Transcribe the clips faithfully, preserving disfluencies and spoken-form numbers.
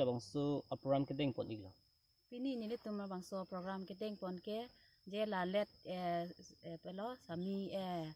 Bangso a-program kedeng pon iklo. Pini nelitum labangso program kedeng pon ke je lalet eh, eh pelo sami eh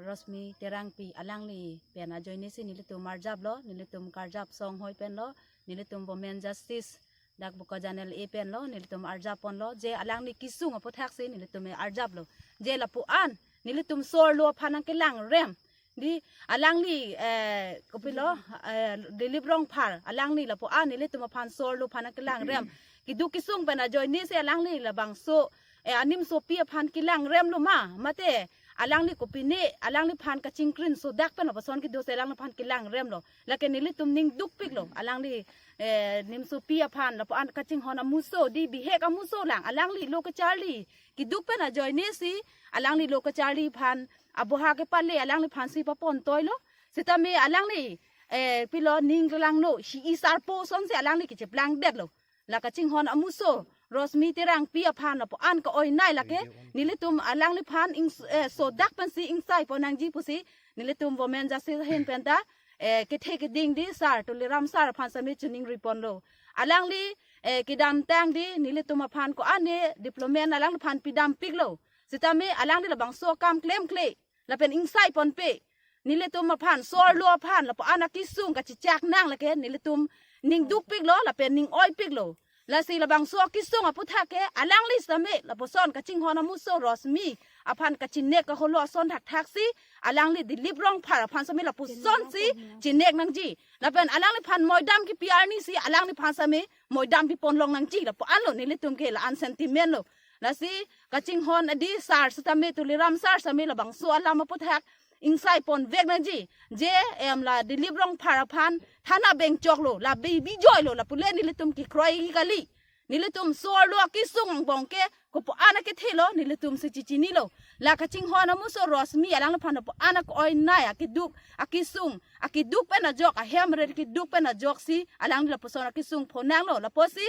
Rosmi Terangpi alangli pen ajoine si nelitum arjaplo, nelitum karjap songhoi penlo, nelitum Women Justice dak Bokajan L A penlo, nelitum arjap ponlo, je alangli kesung aputhaksi nelitum arjaplo. Je lapu-an nelitum sorlo aphan nangkelang rem. Di alangli eh kopilo eh Dilip Rongphar alangli lapu-an nelitum aphan sorlo aphan nangkelang rem. Keduk kesung pen ajoine si alangli labangso eh animsopi aphan kelang remlo ma, mate alangli kopine alangliphan kachingkrin sodak pen lapuson kedo si alangliphan kelang remlo. Lake nelitum ning dukpiklo alangli eh nimsopi aphan lapu-an kachinghon amuso di bihek amuso lang alangli lo kacharli. Keduk pen ajoine si alangli lo kacharli aphan aboha kepale alangliphan si papon toilo. Sitame alangli eh pilo ning langno si isarpo son si alangli kecheplang detlo. La kachinghon amuso Rosmi Terangpi aphan lapu-an ka-oinai lake nelitum alangliphan ing eh, sodak pensi ingsai pon nangji pusi nelitum Women Justice ahin penta eh kethe keding di sar Tuliram sar aphan sami chiningri ponlo. Alangli eh kedamtang di nelitum aphan ko-an ne development alangliphan pidampiklo. Sitame alangli labangso akam klemkle lapen ingsai ponpe. Nelitum aphan sorlo aphan lapu-an akesung kachechak nang lake nelitum ning dukpiklo lapen ning oipiklo. Lasi labangso akesung aputhak ke alangli sitame lapuson kachinghon amuso Rosmi aphan kachinek kaholo ason thakthaksi alangli Dilip Rongphar aphan sami lapuson si chinek nangji. Lapen alangliphan moidam kepi arni si alangliphan sami moidam pipon long nangji lapu-anlo nelitum ke la-an sentiment lo. Lasi kachinghon adi sar sitame Tuliram sar sami labangso alam aputhak ingsai ponvek nangji. Je em la Dilip Rongphar aphan thana bengchoklo, la bi bijoilo, lapu le nelitum kekroi kali. Nelitum sorlo akesung angbong ke kopu-an akethelo nelitum si chichinilo. La kachinghon amuso Rosmi alangliphan kopu-an ak-oinai akeduk akesung akeduk pen ajok ahem red keduk pen ajok si alangli lapuson akesung phonanglo. Lapusi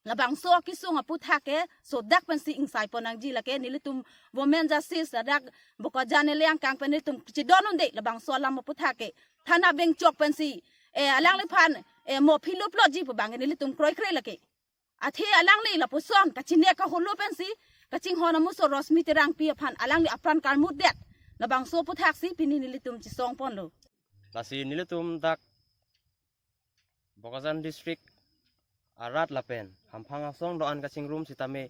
labangso akesung aputhak ke sodak pensi ingsai pon nangji lake nelitum Women Justice ladak Bokajan L A angkang pen nelitum chidon unde labangso alam aputhak ke thana bengchok pensi eh alangliphan eh mo philuplo ji pu abang nelitum kroikre lake. Athe alangli lapuson kachinek kaholo pensi kachinghon amuso Rosmi Terangpi aphan alangli apran karmut det. Labangso aputhak si pini nelitum chisong ponlo. Lasi nelitum dak Bokajan District arat lapen Hamphang asong do-an kachingrum sitame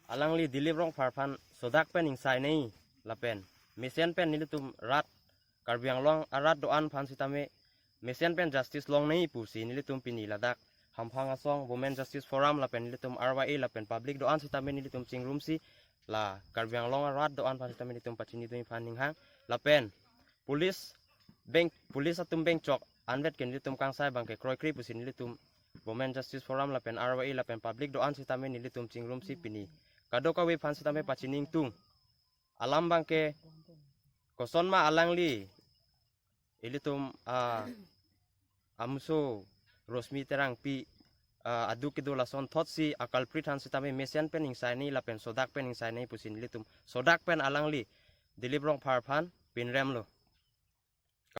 alangli Dilip Rongphar aphan sodak pen ingsai nei lapen mesen pen nelitum rat Karbi Anglong arat do-an aphan sitame mesen pen justice long nei pusi nelitum pini ladak Hamphang asong Women Justice Forum lapen nelitum R Y A lapen public do-an sitame nelitum chingrumsi la Karbi Anglong arat do-an aphan sitame nelitum pachinidun iphan ninghang lapen police beng police atum bengchok anvet ke nelitum kangsai abang ke kroikre pusi nelitum Women Justice Forum lapen R Y A lapen public do-an sitame nelitum chingrumsi pini kadokave aphan sitame pachiningtung alam abang ke kosonma alangli ilitum ah amuso Rosmi Terangpi ah aduk kedo lason thotsi a culprit aphan sitame mesen pen ingsai nei lapen sodak pen ingsai nei pusi nelitum sodak pen alangli Dilip Rongphar aphan pinremlo.